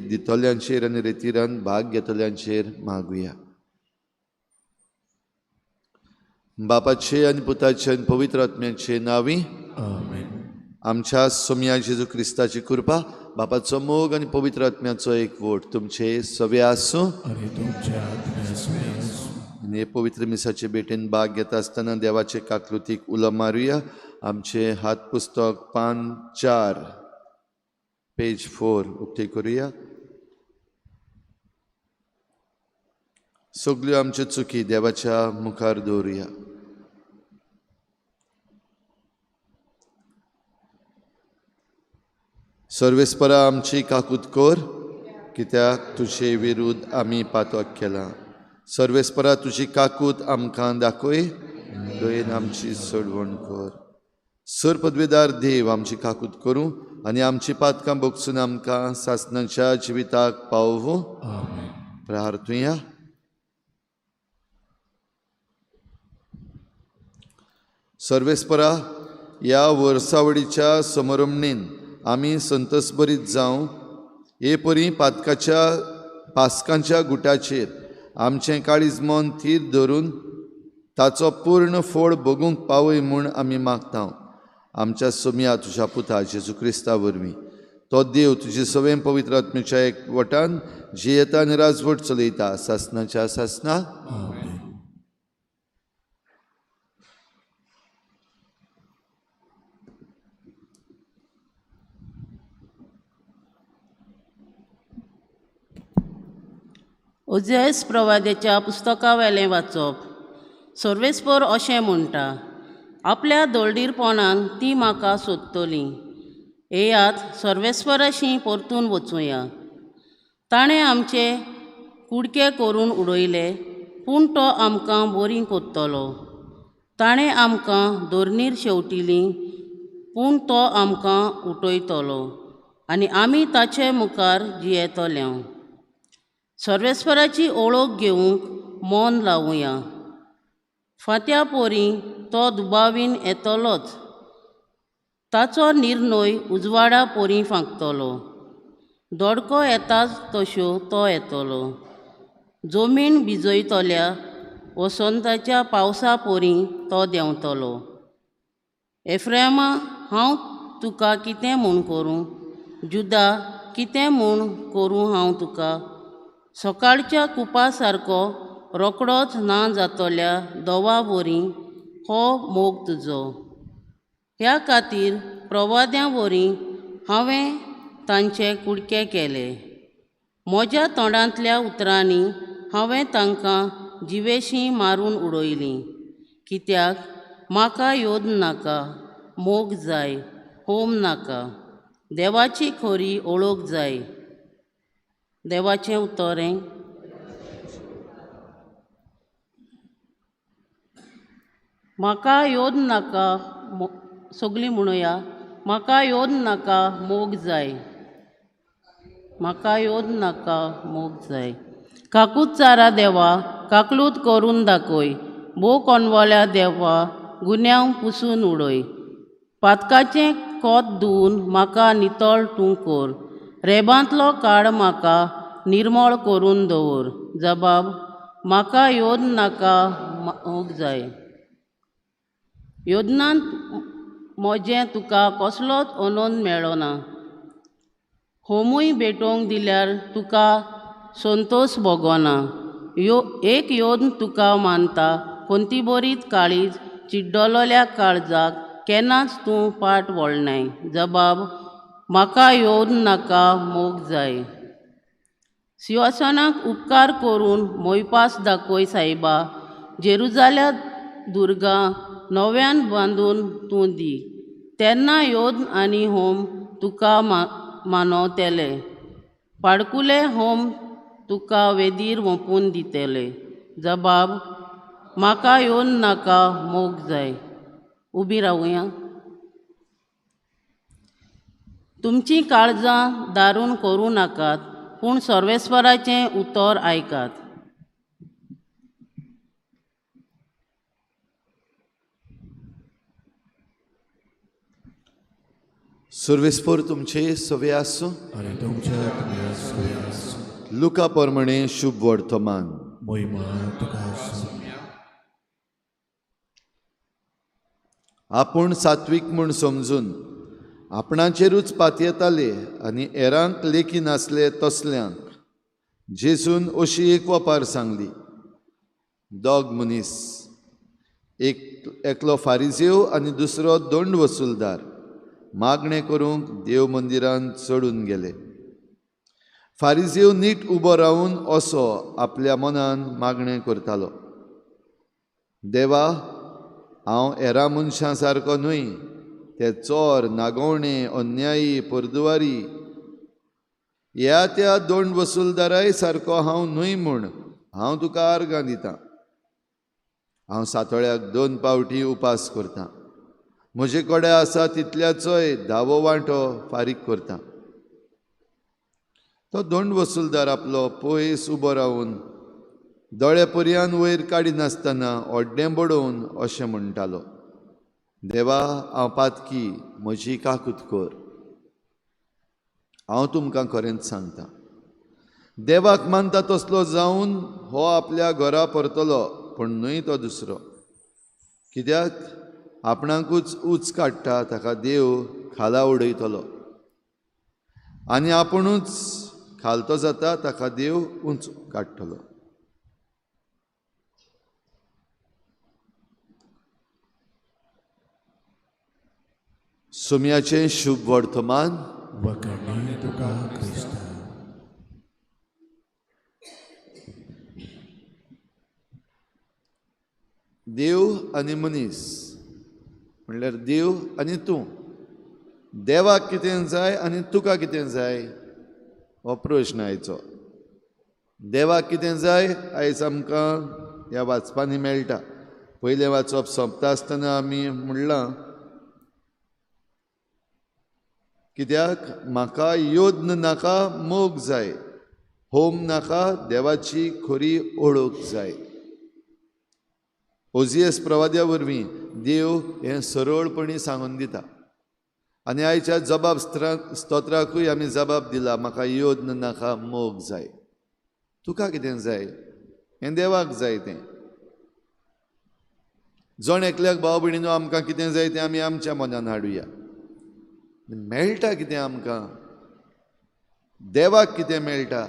दितल्यांचेर आनी रेतिरान भाग घेतल्यांचेर मागुया. बापाचे आनी पुताचे आनी पवित्र आत्म्याचे नांवी आमच्या सोम्या जेजू क्रिस्ताची कृपा, बापाचो मोग आनी पवित्र आत्म्याचो एकवट तुमचे सवे आसूं. आनी हे पवित्र मिसाचे भेटेन भाग घेता आसतना देवाचे काकलुतीक उलो मारुया. आमचे हात पुस्तक पान 4 पेज 4 उक्ते करुया. सगल्यो आमच्यो चुकी देवाच्या मुखार दवरुया. सर्वेस्परा आमची काकूत कर, कित्याक तुजे विरुद्ध आमी पातक केलां. सर्वेस्परा तुजी काकूत आमकां दाखय, दयेन आमची सोडवण कर. सर पदवेदार देव आमची काकूत करूं आनी आमची पातकां भोगसून आमकां सासणाच्या जिविताक पावोवं. प्रार्थुया. सर्वेस्परा ह्या वर्सावळीच्या समरमणेन आमी संतोसभरीत जावं हे परी पातकाच्या पासकांच्या गुटाचेर आमचें काळीज मन थीर धरून ताचो पूर्ण फोड भोगूंक पावय म्हूण आमी मागता. आमच्या सोम्या तुज्या पुता जेजू क्रिस्ता वरवीं तो देव तुजी सवें पवित्र आत्म्याच्या एक वटान जियेता आनी राजवट चलयता सासणाच्या सासना. ओझेस प्रवाद्याच्या पुस्तकावेलें वाचप. सर्वेस्पर अशें म्हणटा, आपल्या दळडीरपणान ती म्हाका सोदतली. येयात सर्वेस्पराशी परतून वचुया. ताणें आमचे कुडके करून उडयले, पूण तो आमकां बरी करतलो. ताणें आमकां धरणीर शेंवटिली, पूण तो आमकां उठयतलो आनी आमी ताचे मुखार जियेतले. सर्वेस्पराची ओळख घेवंक मन लावुया. फांत्या पोरी तो दुबावीन येतलोच, ताचो निर्णय उजवाडा पोरी फांकतलो. दोडको येताच तश्यो तो येतलो. जमीन भिजयतल्या वसंताच्या पावसा पोरी तो देंवतलो. एफ्रेमा, हांव तुका कितें म्हूण करूं? जुदा, कितें म्हूण करूं हांव तुका? सकाळच्या कुपा सारको रोकडोच ना जातल्या दोवा वरी हो मोग तुजो. ह्या खातीर प्रवाद्यां वरी हांवें तांचे कुडके केले. म्हज्या तोंडांतल्या उतरांनी हांवें तांकां जिवेशीं मारून उडयलीं. कित्याक म्हाका योद नाका, मोग जाय, होम नाका, देवाची खरी ओळख जाय. देवाचें उतरें. म्हाका योद नाका, सगळीं म्हणुया, म्हाका योद नाका, मोग जाय. म्हाका योद नाका, मोग जाय. काकूत चारा देवा, काकलूत करून दाखय. भोव कोनवल्या देवा, गुन्यांव पुसून उडय. पातकाचें कोत धुवून म्हाका नितळ तूं कर. रेबांतलो काळ म्हाका निर्मळ करून दवर. जबाब म्हाका योद्न नाका मोग जाय. योदनांत म्हजें तुका कसलोच अनंद मेळना. होमूय भेटोवंक दिल्यार तुका संतोश भोगना. यो एक योद्न तुका मानता कोंती बरीत काळीज चिड्डलोल्या काळजाक केन्नाच तूं पाट वळनाय. जबाब म्हाका योद्न नाका मोग जाय. सिंहासनाक उपकार करून मोयपास दाखय सायबा. जेरुजाल्या दुर्गां नव्यान बांदून तूं दी. तेन्ना योद्न आनी होम तुका मानवतले. पाडकुले होम तुका वेदीर वोंपून दितले. जबाब म्हाका योद्न नाका मोग जाय. उबी रावया. तुमचीं काळजां दारून करूं नाकात, पूण सर्वेस्वराचें उतर आयकात. सर्वेस्पर तुमचे सवे आसूं. आनी तुमच्या आत्म्या सवे आसूं. लुका प्रमाणे शुभ वर्तमान. मोहिमा तुका आसूं. आपूण सात्वीक म्हूण समजून आपणाचेरूच पातयेताले आनी हेरांक लेखी नासले तसल्यांक जेजून अशी एक वपार सांगली. दोग मनीस, एकलो फारिजेव आनी दुसरो दंड वसुलदार, मागणें करूंक देव मंदिरांत चडून गेले. फारिजेव नीट उबो रावन असो आपल्या मनान मागणें करतालो, देवा, हांव हेरां मनशां सारको न्हय, ते चोर, नागोवणे, अन्यायी, परदुवारी, ह्या त्या दोन वसुलदाराय सारको हांव न्हय म्हूण हांव तुका आर्गां दितां. हांव सातोळ्याक 2 पावटी उपास करतां, म्हजे कडेन आसा तितल्याचोय धावो वांटो फारीक करतां. तो दोंड वसुलदार आपलो पयस उबो रावन दोळे पर्यान वयर काडिनासतना ओड्डें बडोवन अशें म्हणटालो, देवा, हांव पातकी, म्हजी काकूत कर. हांव तुमकां खरेंच सांगता, देवाक मानता तसलो जावन हो आपल्या घरा परतलो, पूण न्हय तो दुसरो. कित्याक आपणाकूच उच काडटा ताका देव खाला उडयतलो, आनी आपुणूच खालतो जाता ताका देव उंच काडटलो. सोम्याचें शुभ वर्तमान. वखणी तुका क्रिस्ता. देव आनी मनीस म्हणल्यार देव आनी तूं. देवाक कितें जाय आनी तुका कितें जाय हो प्रश्न आयचो. देवाक कितें जाय आयज आमकां ह्या वाचपांनी मेळटा. पयलें वाचप सोंपता आसतना आमी म्हणलां, कित्याक म्हाका योद्न नाका मोग जाय, होम नाका देवाची खरी ओळख जाय. ओजियस प्रवाद्या वरवीं देव हें सरळपणी सांगून दिता. आनी आयच्या जबाब स्तोत्राकूय आमी जबाब दिला, म्हाका योद्न नाका मोग जाय. तुका कितें जाय हें देवाक जाय तें. जण एकल्याक भाव भयणीनो आमकां कितें जाय तें आमी आमच्या मनान हाडुया. मेळटा कितें आमकां, देवाक कितें मेळटा,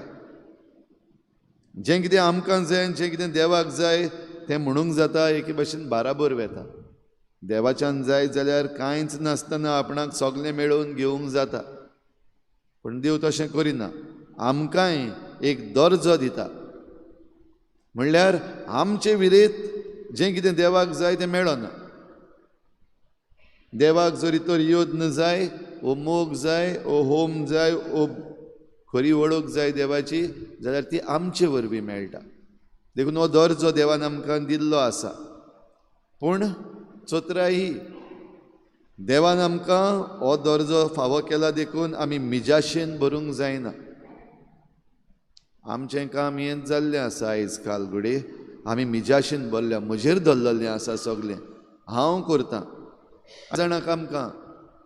जें कितें आमकां जाय आनी जें कितें देवाक जाय तें म्हणूंक जाता एके भशेन बाराबर वेता. देवाच्यान जाय जाल्यार कांयच नासतना आपणाक सगळें मेळोवन घेवंक जाता, पूण देव तशें करिना. आमकांय एक दर्जो दिता, म्हणल्यार आमचे विरेत जें कितें देवाक जाय तें मेळना. देवाक जरी तर योद्न जाय, ओ मोग जाय, ओ होम जाय, ओ खरी वळख जाय देवाची, जाल्यार ती आमचे वरवीं मेळटा. देखून हो दर्जो देवान आमकां दिल्लो आसा. पूण चोत्राय ही, देवान आमकां हो दर्जो फावो केला देखून आमी मिजाशेन भरूंक जायना. आमचें काम हेंच जाल्लें आसा आयज काल घडये, आमी मिजाशेन भरल्या, म्हजेर धरलेलें आसा सगळें, हांव करतां. जाणाक आमकां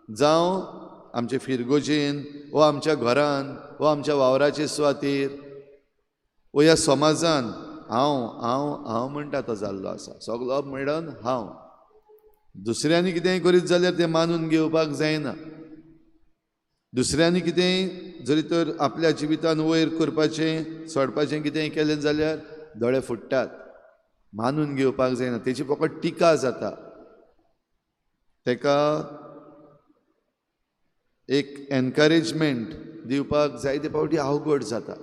जावं आमचे फिरगोजेन वो आमच्या घरान वो आमच्या वावराचे सुवातेर वो ह्या समाजान हांव हांव हांव म्हणटा तो जाल्लो आसा, सगलो म्हणून हांव. दुसऱ्यांनी कितेंय करीत जाल्यार तें मानून घेवपाक जायना. दुसऱ्यांनी कितेंय जरी तर आपल्या जिवितान वयर करपाचें सोडपाचें कितेंय केलें जाल्यार दोळे फुट्टात, मानून घेवपाक जायना, तेची फकत टिका जाता. तेका एक एनकरेजमेंट दिवपाक जायते फावटी अवघड जाता.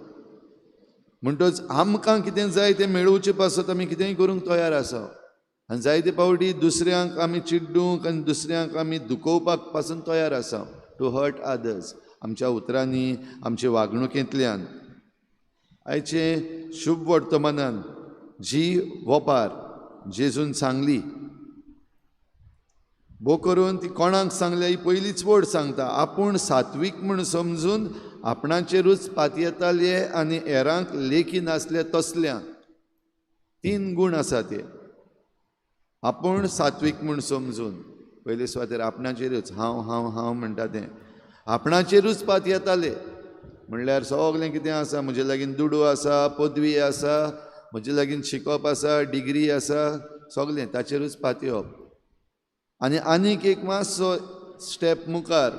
म्हणटच आमकां कितें जाय तें मेळोवचे पासत आमी कितेंय करूंक तयार आसा आनी जायते फावटी दुसऱ्यांक आमी चिड्डूंक आनी दुसऱ्यांक आमी दुखोवपाक पासून तयार आसा, टू हर्ट अदर्स, आमच्या उतरांनी आमचे वागणुकेंतल्यान. आयचे शुभ वर्तमानान जी वपार जेजून सांगली भो करून ती कोणाक सांगल्या ही पयलीच वर्ड सांगता, आपूण सात्वीक म्हूण समजून आपणाचेरूच पातयेताले आनी हेरांक लेखी नासले तसल्यांक. तीन गूण आसा ते, आपूण सात्वीक म्हूण समजून पयले सुवातेर आपणाचेरूच हांव हांव हांव म्हणटा तें, आपणाचेरूच पातयेताले म्हणल्यार सगलें कितें आसा, म्हजे लागीं दुडू आसा, पदवी आसा, म्हजे लागीं शिकप आसा, डिग्री आसा, सगलें ताचेरूच पातयेवप. आनी आनीक एक मातसो स्टेप मुखार,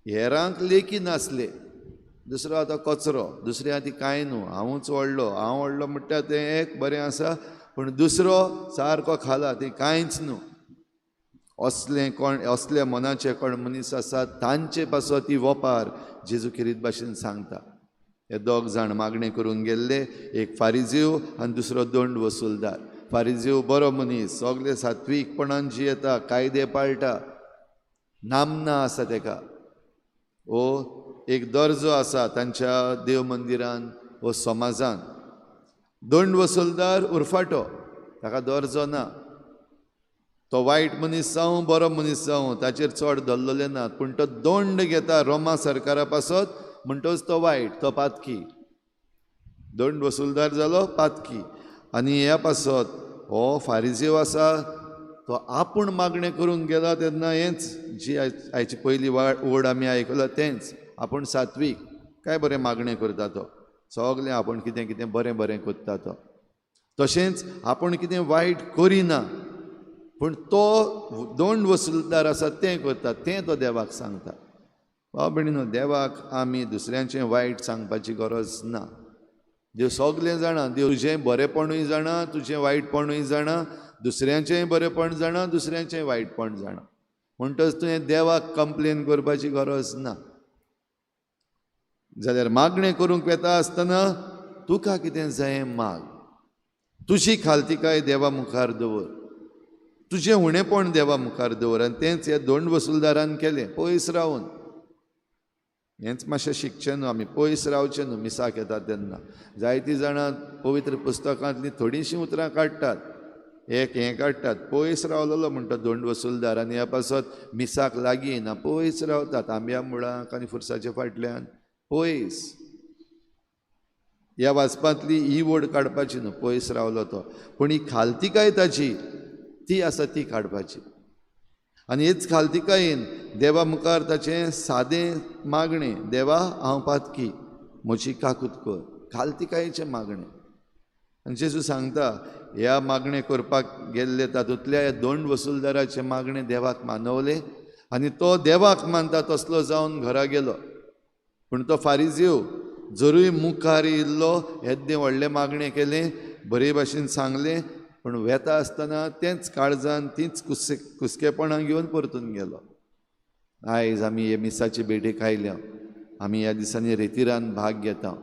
हेरांक लेखी नासले, दुसरो आतां कचरो, दुसरें आतां कांय न्हू, हांवूच व्हडलो, हांव व्हडलो म्हणटा तें एक बरें आसा, पूण दुसरो सारको खाला तें कांयच न्हू. असलें कोण, असल्या मनाचे कोण मनीस आसा तांचे पासत ही वपार जेजू क्रिस्त भाशेन सांगता. हे दोग जाण मागणें करूंक गेल्ले, एक फारिजीव आनी दुसरो दंड वसुलदार. फारिजीव बरो मनीस, सगळे सात्वीकपणान जियेता, कायदे पाळटा, नामना आसा तेका, ओ एक दर्जो आसा तांच्या देव मंदिरान वो समाजान. दंड वसुलदार उरफाटो, ताका दर्जो ना, तो वायट मनीस जावं बरो मनीस जावं ताचेर चड धरलेले ना, पूण तो दंड घेता रोमा सरकारा पासत, म्हणटच तो वायट, तो पातकी. दंड वसुलदार जालो पातकी. आनी ह्या पासत हो फारिजीव आसा तो आपूण मागणें करूंक गेला तेन्ना हेंच जी आयची पयली वड आमी आयकला तेंच, आपूण सात्वीक, काय बरें मागणें करता तो, सगलें आपूण कितें कितें बरें बरें करता तो. तशेंच आपूण कितें वायट करिना, पूण तो दंड वसुलदार आसा तें करता, तें तो देवाक सांगता. भाव भयणीनो, देवाक आमी दुसऱ्यांचें वायट सांगपाची गरज ना. देव सगलें जाणा, देव तुजें बरेंपणूय जाणा, तुजें वायटपणूय जाणा, दुसऱ्यांचेंय बरेंपण जाणा, दुसऱ्यांचेंय वायटपण जाणा. म्हणटच तुवें देवाक कंप्लेन करपाची गरज ना. जाल्यार मागणें करूंक वेता आसतना तुका कितें जाय माग, तुजी खालतिकाय देवा मुखार दवर, तुजें उणेपण देवा मुखार दवर. आनी तेंच ह्या दंड वसुलदारान केलें, पयस रावन. हेंच मातशें शिकचें न्हू आमी, पयस रावचें न्हू मिसाक येता तेन्ना. जायतीं जाणां पवित्र पुस्तकांतलीं थोडीशीं उतरां काडटात, एक हें काडटात, पयस रावलेलो म्हणटा दंड वसुलदार, आनी ह्या पासत मिसाक लागीं येना, पयस रावतात आंब्या मुळाक आनी फुरसाच्या फाटल्यान पयस. ह्या वाचपांतली ही वड काडपाची न्हू, पयस रावलो तो, पूण ही खालतिकाय ताची ती आसा ती काडपाची. आनी हेच खालतिकायेन देवा मुखार ताचें सादें मागणें, देवा हांव पातकी, म्हजी काकूत कर, खालतिकायेचें मागणें. आनी जेजू सांगता ह्या मागणें करपाक गेल्ले तातूंतल्या ह्या दंड वसुलदाराचें मागणें देवाक मानवलें आनी तो देवाक मानता तसलो जावन घरा गेलो. पूण तो फारिजीव जरूय मुखार येयल्लो, येद्दें व्हडलें मागणें केलें, बरे भाशेन सांगलें, पूण वेता आसतना तेंच काळजान तींच कुसकेपणां घेवन परतून गेलो. आयज आमी हे मिसाचे भेटेक आयल्या, आमी ह्या दिसांनी रेतिरान भाग घेता,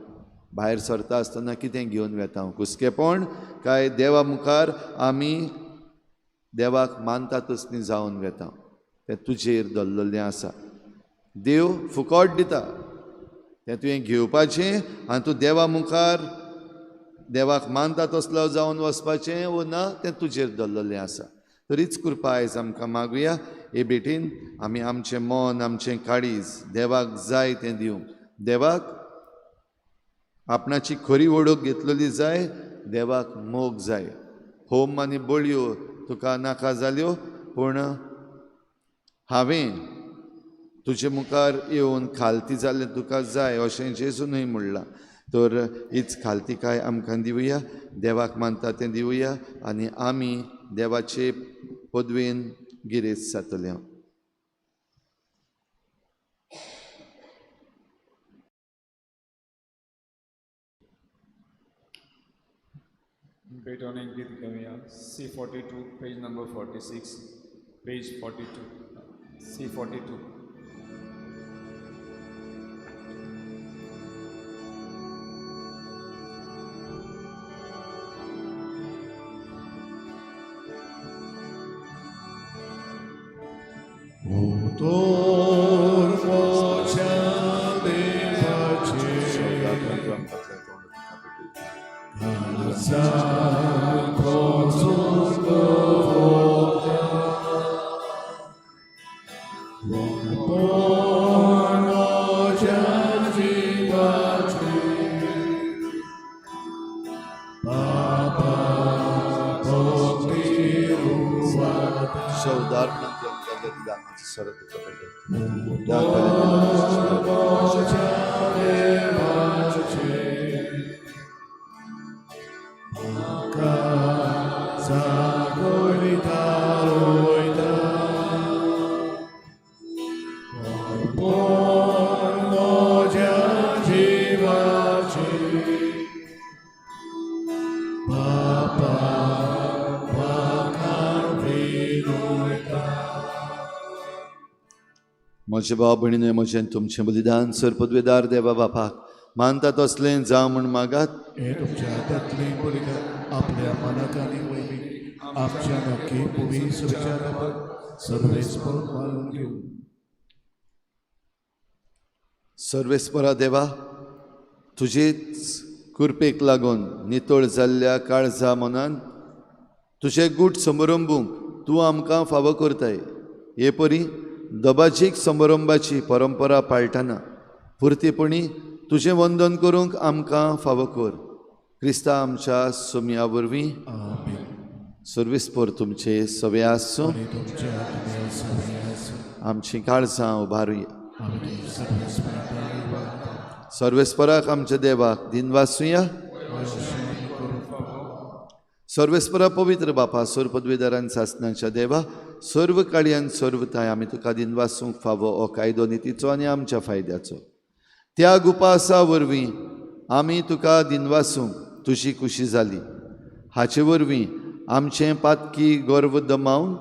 भायर सरता आसतना कितें घेवन वेता, कुसकेपण काय देवा मुखार आमी देवाक मानता तसली जावन वेता, तें तुजेर दवरलेलें आसा. देव फुकट दिता, तें तुवें घेवपाचें आनी तूं देवा मुखार देवाक मानता तसलो जावन वचपाचें वो ना तें तुजेर दवरलेलें आसा. तरीच कृपा आयज आमकां मागुया, हे भेटीन आमी आमचें मन आमचें काळीज देवाक जाय तें दिवंक, देवाक आपणाची खरी वळख घेतलेली जाय, देवाक मोग जाय. होम आनी बळयो तुका नाका जाल्यो, पूण हांवें तुजे मुखार येवन खालती जाल्लें तुका जाय अशें जेजूनय म्हणलां. तर हीच खालतिकाय आमकां दिवया, देवाक मानता तें दिवया आनी आमी देवाचे पदवेन गिरेस्त जातले. पेटोने गीत घेवया C42 page number 46 page 42 C42. उतोर मोच्या देवाचे म्हजे भाव भयणीन म्हजें तुमचें बलिदान सर पदवेदार देवा बापाक मानता तसलें जावं म्हूण मागात. हे तुमच्या हातांतली बलिदान आपल्या मनाक आनी वयली आमच्या नक्की पुवी सुविचार सर्वेस्पर मानून घेवं. सर्वेस्परा देवा, तुजेच कृपेक लागून नितळ जाल्ल्या काळजा मनान तुजें गूट समारंभूंक तूं आमकां फावो करताय. हे परी दबाजीक समारंभाची परंपरा पाळटना पुरतेपणी तुजें वंदन करूंक आमकां फावो कर. क्रिस्ता आमच्या सोमया वरवीं. सर्वेस्पर तुमचे सवे आसूं. आमचीं काळजां उबारुया. सर्वेस्पराक आमच्या देवाक दिनवासुया. सर्वेस्परा पवित्र बापा, सर्व पदवेदारान सासनाच्या देवा, सर्व काळयान सर्वताय आमी तुका दिनवासूंक फावो हो कायदो नितीचो आनी आमच्या फायद्याचो. त्या उपासा वरवीं आमी तुका दिनवासूंक तुजी खुशी जाली. हाचे वरवीं आमचें पातकी गर्व दमावन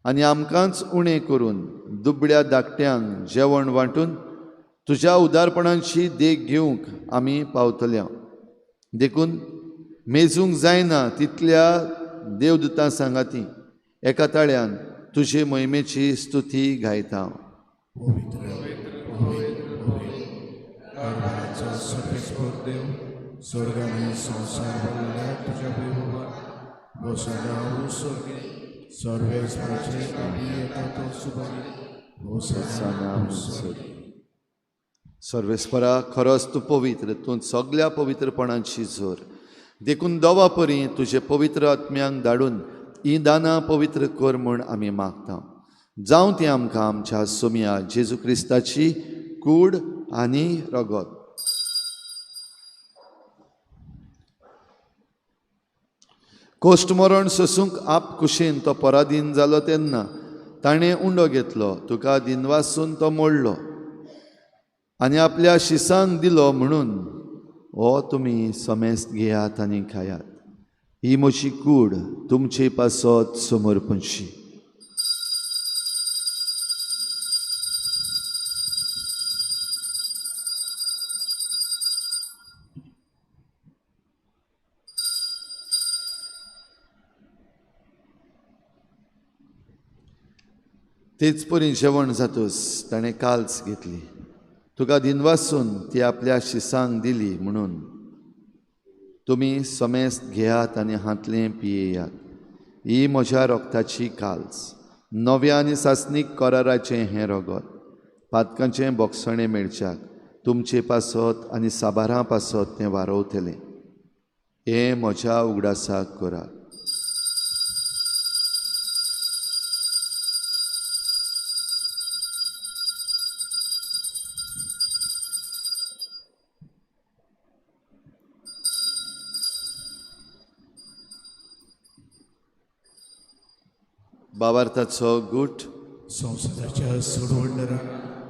आनी आमकांच उणें करून दुबळ्या धाकट्यांक जेवण वांटून तुज्या उदारपणाची देख घेवंक आमी पावतल्या. देखून मेजूंक जायना तितल्या देवदूतां सांगाती एका ताळ्यान तुजे मोहिमेची स्तुती गायता. सर्वेस्परा, खरोच तूं पवित्र, तूं सगल्या पवित्रपणाची जोर. देखून दवा परी तुजे पवित्र आत्म्यांक धाडून ही दानां पवित्र कर म्हूण आमी मागता. जावं ती आमकां आमच्या सोमया जेजू क्रिस्ताची कूड आनी रगत. कोश्ट मरण सोसूंक आप कुशीन तो पराधीन जालो तेन्ना ताणें उंडो घेतलो, तुका दिनवासून तो मोडलो आनी आपल्या शिसांक दिलो म्हणून हो तुमी समेस्त घेयात आनी खायात. ही म्हजी कूड तुमचे पासत समर्पणशी. तेच परी जेवण जातूच ताणें काल्स घेतली, तुका दिनवासून ती आपल्या शिसांक दिली म्हणून तुमी समेस्त घेयात आनी हांतलें पियेयात. ही म्हज्या रोगताची काल्स, नव्या आनी सासणीक कराराचें हें रगत, पातकांचें बोगसणें मेळच्याक तुमचे पासत आनी साबारां पासत तें वारोवतलें. हें म्हज्या उगडासाक करात. बावार्थाचो गूट संवसाराच्या सोडवणदारा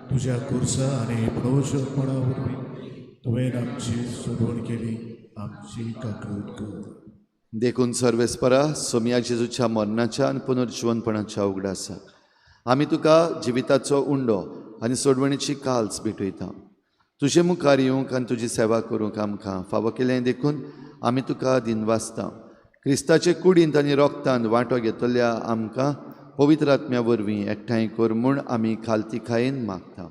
तुज्या कुर्सा आनी प्रोशपणा वरवीं तुवें आमची सोडवण केली, आमची काकूत कर. देखून सर्वेस्परा सोमया जेजूच्या मरणाच्या आनी पुनर्जिवनपणाच्या उगडासाक आमी तुका जिविताचो उंडो आनी सोडवणीची काल्स भेटयता. तुजे मुखार येवंक आनी तुजी सेवा करूंक आमकां फावो केलें देखून आमी तुका दिनवासता. क्रिस्ताचे कुडींत आनी रोगतान वांटो घेतल्या आमकां पवित्र आत्म्या वरवीं एकठांय कर म्हूण आमी खालतीकायेन मागता.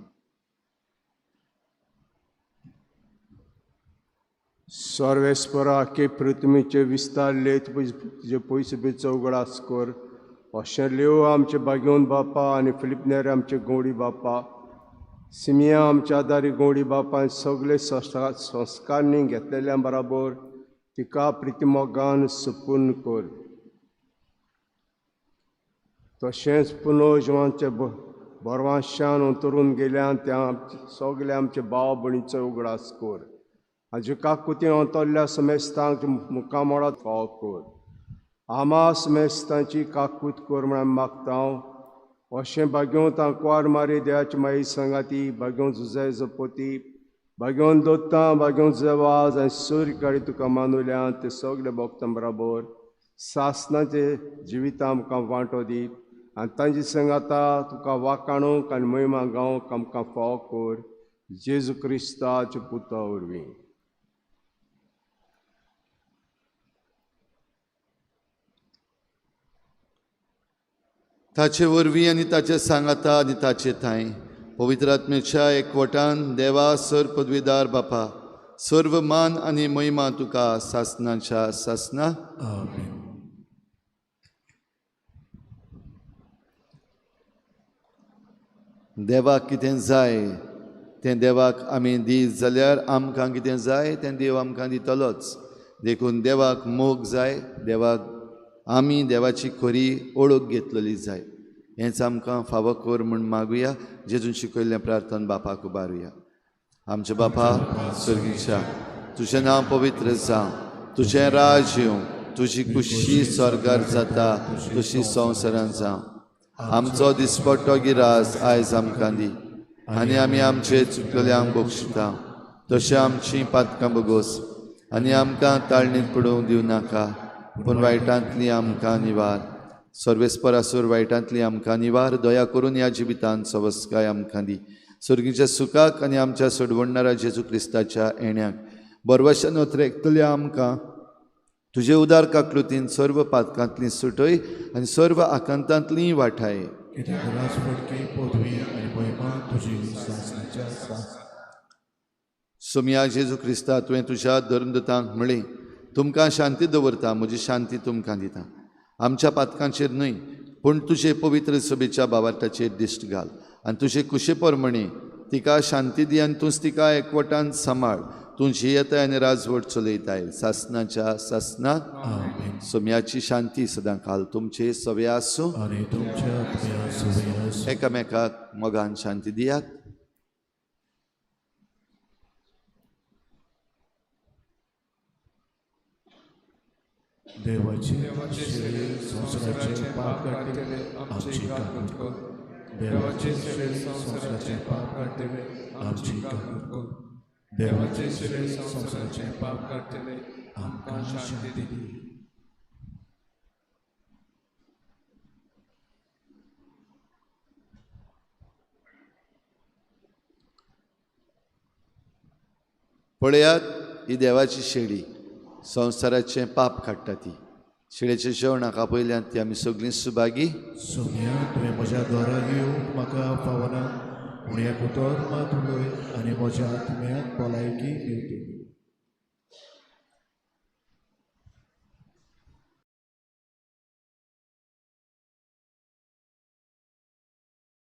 सर्वेस्परा के पृथ्वीचे विस्तारले तुजे पयशे बेचो उगडास कर. अशें लेव आमचे बागेवन बापा आनी फिलिपनेर आमचे गौडी बापा, सिमिया आमच्या आदारी गौडी बापा आनी सगळे संस्कारणी घेतलेल्या बराबर तिका प्रितिमोगान सुपूर्ण कर. तशेंच पुनर्जिवांचे बरवाशान अंतरून गेल्यान त्या सगळे आमचे भाव भयणीचो उगडास कर. आनी काकुती अंतरल्या समेस्तांक मुखामळात फावो कर. आमा समेस्तांची काकूत कर म्हूण आमी मागता. अशें भाग्यों तांकवार मारी देवाची माई सांगाती, भाग्यों जुझे जपोती, भाग्यों दोत्तां, भाग्यों जेवाज आनी सूर्य काडी तुका मानुल्या ते सगळे भक्तां बराबर सासनाचे जिविता आमकां वांटो दी आनी तांची सांगाता तुका वाकाणूंक आनी महिमा गावंक आमकां फावो कर. जेजू क्रिस्ताच्या पुता वरवीं. ताचे वरवीं आनी ताचे सांगाता आनी ताचे थांय पवित्र आत्म्याच्या एकवटान देवा सर पदवीदार बापा सर्व मान आनी महिमा तुका सासनाच्या सासना. आमेन. देवाक कितें जाय तें देवाक आमी दीत जाल्यार आमकां कितें जाय तें देव आमकां दितलोच. देखून देवाक मोग जाय, देवाक आमी देवाची खरी ओळख घेतलेली जाय. हेंच आमकां फावो कर म्हूण मागुया. जेजून शिकयल्लें प्रार्थना बापाक उबारुया. आमच्या बापा स्वर्गीच्या, तुजें नांव पवित्र जावं, तुजें राज येवं, तुजी कुशी स्वर्गार जाता तशी संवसारांत जावं. आमचो दिसपट्टो गिरास आयज आमकां दी आनी आमी आमचे चुकलेल्यांक बक्षिता तशें आमचीं पातकां बगोस आनी आमकां ताळणींत पडोवंक दिवं नाका, पूण वायटांतली आमकां निवार. सर्वेस्परासूर वायटांतली आमकां निवार. दया करून ह्या जिवितांत सवस्काय आमकां दी. सर्गीच्या सुखाक आनी आमच्या सोडवणणारा जेजू क्रिस्ताच्या येण्याक बरवशान ओतरेकतल्या आमकां तुजे उदार काकलुतीन सर्व पातकांतली सुटय आनी सर्व आकांतांतली वाठाय. सोमया जेजू क्रिस्ता, तुवें तुज्या धर्मदूतांक म्हळें, तुमकां शांती दवरता, म्हजी शांती तुमकां दिता. आमच्या पातकांचेर न्हय पूण तुजे पवित्र सभेच्या बावार्थाचेर दिश्ट घाल आनी तुजे कुशे प्रमाणे तिका शांती दी आनी तूंच तिका एकवटान सांबाळ. तूं जियेताय आनी राजवट चलयताय सासनाच्या सासनाक. सोम्याची शांती सदां काल तुमचे सवे आसूं. एकामेकाक मोगान शांती दियात. देवाचे शरीर संवसाराचे पाप काडटले आमची काकूत कर. देवाचे शरीर संवसाराचे पाप काडटले आमची काकूत कर. देवाचे शरीर संवसाराचे पाप काडटले आमकां शांती दी. पळयात ही देवाची शेळी संवसाराचें पाप काडटा. ती शेळेच्या जेवणाक आपयल्यान ती आमी सगळीं सुभागी. सोम्या, तुवें म्हज्या घरा येवंक म्हाका फावना, पूण एक उतर मात उलय आनी म्हज्या आत्म्याक भलायकी मेळटली.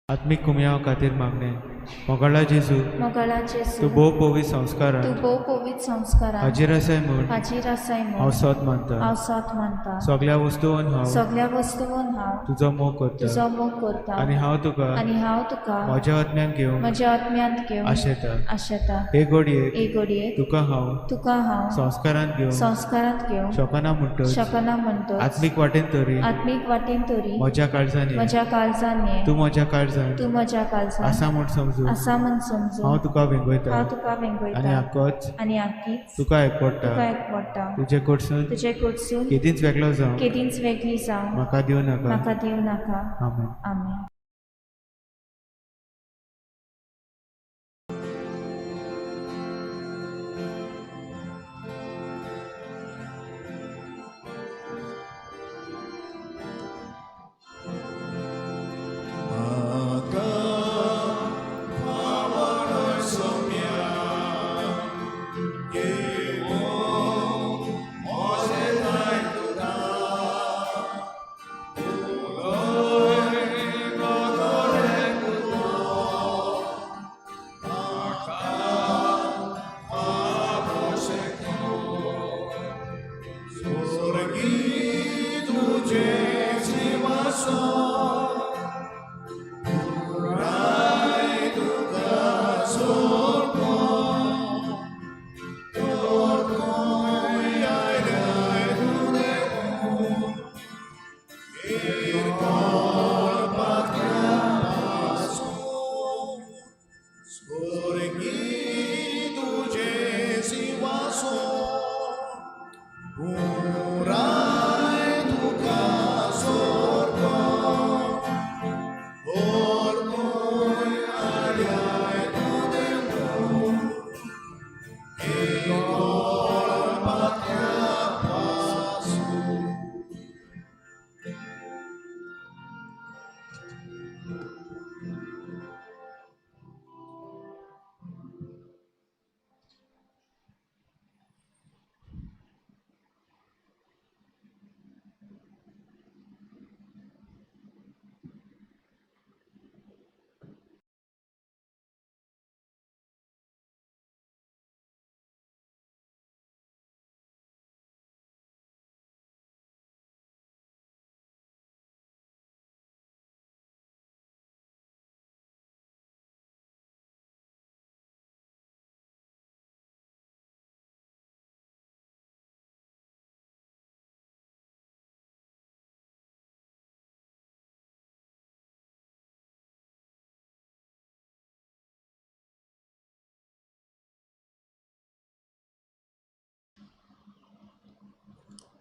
आत्मीक कुमयाव खातीर मागणें. मोगाळा जेजू, मोगाळा जेजू, तूं भोव पवित्र संस्कारान, तूं भोव पवित्र संस्कारान हाजीर आसाय म्हूण, हाजीर आसाय म्हूण हांव सत मानता, हांव सत मानता. सगळ्या वस्तून हांव, सगळ्या वस्तून हांव तुजो मोग करता, तुजो मोग करता. आनी हांव तुका, आनी हांव तुका म्हज्या आत्म्यान घेवन, म्हज्या आत्म्यांत घेवन आशेता. आशेता. हे घडयेक, हे घडयेक तुका हांव, तुका हांव संस्कारांत घेवन, संस्कारांत घेवन शकना म्हणटच, शकना म्हणटच, आत्मीक वाटेन तरी, आत्मीक वाटेन तरी म्हज्या काळजान ये, म्हज्या काळजान ये, तूं म्हज्या काळजान, तूं म्हज्या काळजान आसा म्हूण समजून, आसा म्हूण समजून हांव तुका वेंगयता, हांव तुका वेंगयता. आनी आकच, आनी आकीच तुका एकवडटा, तुका एकवडटा. तुजे कडसून, तुजे कडसून केदींच वेगळो जावं, केदींच वेगळी जावं म्हाका दिवं नाका, म्हाका दिवं नाका. आमेन. आमेन.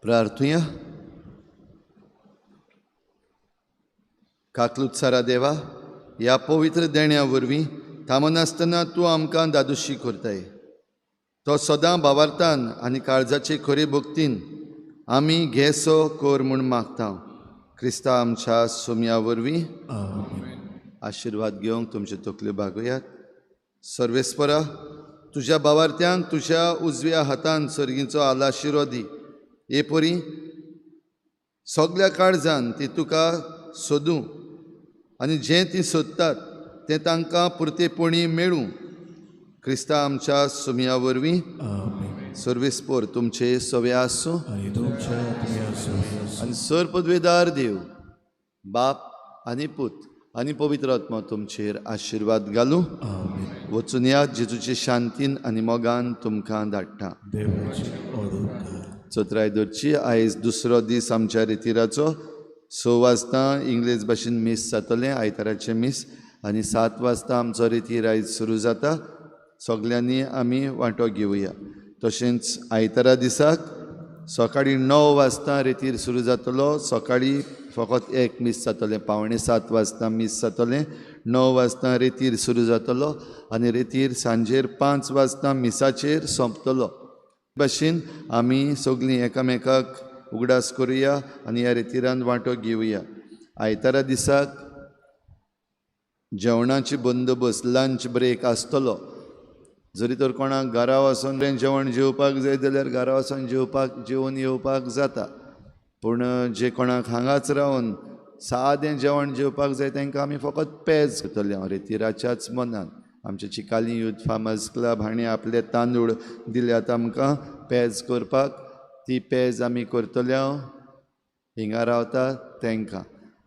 प्रार्थुया. काकलूत सारा देवा, ह्या पवित्र देण्या वरवीं थांबनासतना तूं आमकां दादोशी करताय. तो सदां भावार्थान आनी काळजाचे खरे भक्तीन आमी घेसो कर म्हूण मागता. क्रिस्ता आमच्या सोम्या वरवीं आशिर्वाद घेवंक तुमच्यो तकल्यो बागयात. सर्वेस्परा, तुज्या भावार्थ्यांक तुज्या उजव्या हातान सर्गीचो आलाशिरो दी. हे परी सगल्या काळजान ती तुका सोदूं आनी जें ती सोदतात तें तांकां पुरतेपणी मेळूं. क्रिस्ता आमच्या सुमया वरवीं. सर्वेस्पोर तुमचे सवे आसूं आनी सर पदवेदार देव बाप आनी पूत आनी पवित्र आत्मा तुमचेर आशिर्वाद घालूं. वचून या जेजूचे शांतीन आनी मोगान तुमकां धाडटा. चत्राय दवरची. आयज दुसरो दीस आमच्या रितिराचो. 6 वाजता इंग्लीश भाशेन मीस जातलें, आयताराचें मीस, आनी 7 वाजता आमचो रितीर आयज सुरू जाता. सगल्यांनी आमी वांटो घेवया. तशेंच आयतारा दिसाक सकाळीं 9 वाजता रितीर सुरू जातलो. सकाळीं फकत एक मीस जातलें, 6:45 वाजता मीस जातलें. 9 वाजता रेतीर सुरू जातलो आनी रेतीर सांजेर 5 वाजता मिसाचेर सोंपतलो. भाशेन आमी सगळीं एकामेकाक उगडास करुया आनी ह्या रेतिरान वांटो घेवया. आयतारा दिसाक जेवणाची बंदोबस्त, लंच ब्रेक आसतलो. जरी तर कोणाक घरा वचून जेवण जेवपाक जाय जाल्यार घरा वचून जेवपाक जेवन येवपाक जाता. पूण जे कोणाक हांगाच रावन सादें जेवण जेवपाक जाय तांकां आमी फकत पेज करतले हांव रेतिराच्याच मनान. आमचे चिकाली यूथ फार्मर्स क्लब हांणी आपले तांदूळ दिल्यात आमकां पेज करपाक. ती पेज आमी करतले हांव हिंगा रावता तांकां.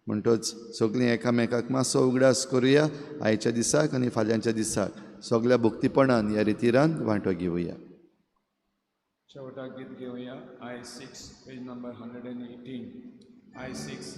म्हणटच सगळीं एकामेकाक मातसो उगडास करुया आयच्या दिसाक आनी फाल्यांच्या दिसाक. सगळ्या भक्तीपणान ह्या रितीरान वांटो घेवया. शेवटाक गीत घेवया I6 page number 118 I6.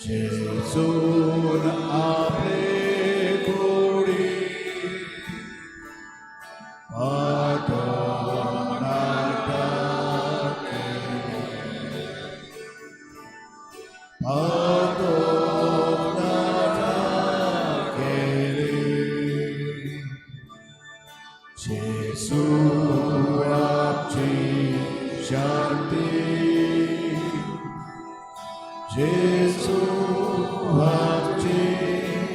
जेजून आपले कुडी पाटोनाटा केले जेजू आपची शांती, जेजू